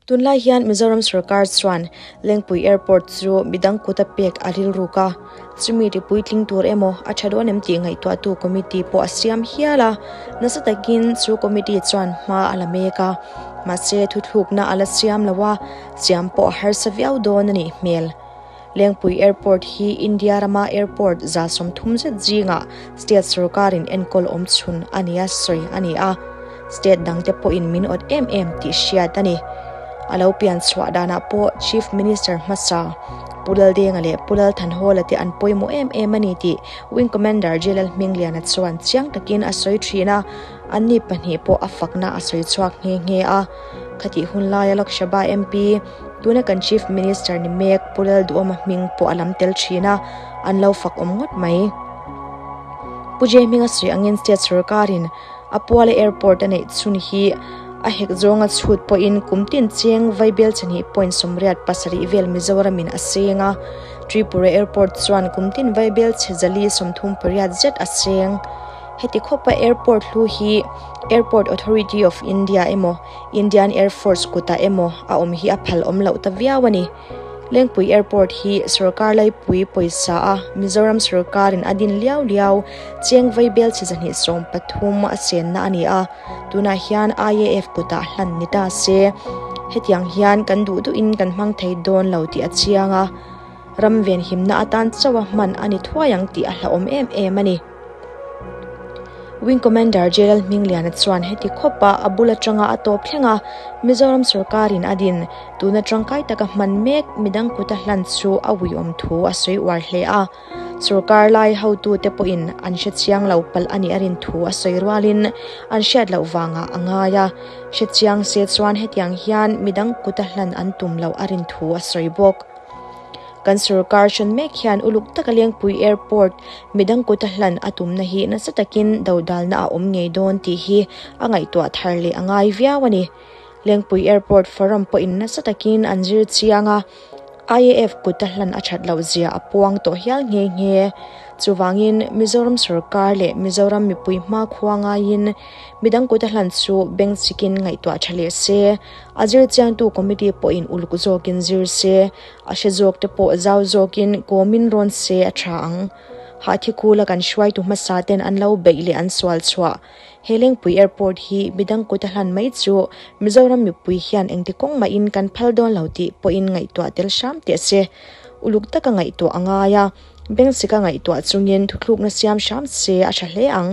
Tunlai hian Mizoram sorkar chuan Lengpui Airport chu midang kuta pek a rilruk a, chumi ti puitling tur emaw a tha dawn em tih ngaihtuahtu committee pawh a siam hial a, nasa takin chu committee chuan hma a la mek a, mahse thuthlukna a la siam lo a, siam pawh a harsa viau dawn a nih hmel. Lengpui Airport hi India rama airport 30 zet zingah state sorkarin enkawl awm chhun a nia sawi a ni a, state dangte pawhin min awt em em tih hriat a ni. A lo pian chhuah danah pawh Chief Minister hmasa Pu Laldenga leh Pu Lalthanhawla te an pawimawh em em a ni tih Wing Commander J Lalhmingliana chuan chiang takin a sawi thin a, anni pahnih pawh a fakna a sawi chhuak nghe nghe a. Khatih hun laia Lok Sabha MP, Tuna kan Chief Minister ni mek Pu Lalduhawma hming pawh a lam tel thin a, an lo fak awm ngawt mai. Pu Jay hminga sawi angin state sorkarin a Puala Airport a neih chhun hi a hek zawnga chhut pawhin kum tin cheng vaibel chhnih point 87 vel Mizoramin a seng a, Tripura Airport chuan kum tin vaibel chhe 438 zet a seng. Heti khawpa airport hlu hi Airport Authority of India emaw Indian Air Force kutah emaw a awm hi a phal awm loh ta viau a ni. Lengpui Airport hi sorkar laipui pawisa a Mizoram sorkarin a din liau liau cheng vaibel chhe 230 a chenna a ni a, tunah hian IAF kutah hlan ni ta se. Hetiang hian kan duh duhin kan hmang thei dawn lo tih a chiang a, ram venhimna atan chauh a hman a ni thuai ang tih a hlauhawm em em a ni. Wing Commander J Lalhmingliana chuan heti khawpa a bul atanga a tawp thleng a, Mizoram sorkarin a din tuna tangkai taka hman mek midang kuta hlan chu a uiawm thu a sawi uar hle a. Sorkar lai hotute pawhin an hre chiang lo palh a nih a rin thu a sawi rualin an hriat loh vangah a ngai a, hre chiang se chuan hetiang hian midang kuta hlan an tum loh a rin thu a sawi bawk. Kan sorkar hran mek hian uluk taka Lengpui Airport midang kuta hlan a tumna hi nasa takin dodalna a awm ngei dawn tih hi a ngaihtuah thar leh a ngai viau a ni. Lengpui Airport Forum pawhin nasa takin an zir chiang a, IAF kuta hlan a that loh zia a puang tawh hial nghe nghe. Chuvangin Mizoram sorkar leh Mizoram mipui hmakhua ngaiin midang kuta hlan chu beng chikin ngaihtuah tha leh se. A zir chiangtu committee pawhin uluk zawkin zir se, a hre zawk te pawh zau zawkin kawmin rawn se a tha ang. Hahthi khula kan hruaitu hmasa ten an lo beih leh an sual chhuah. He Lengpui Airport hi midang kut a hlan mai chu Mizoram mipui hian engti kawng mahin kan phal dawn lo tih pawhin ngaihtuah tel hram teh se. Uluk taka ngaihtuah a ngai a, bengchika ngaihtuah chungin thuthlukna siam hram se a tha hle ang.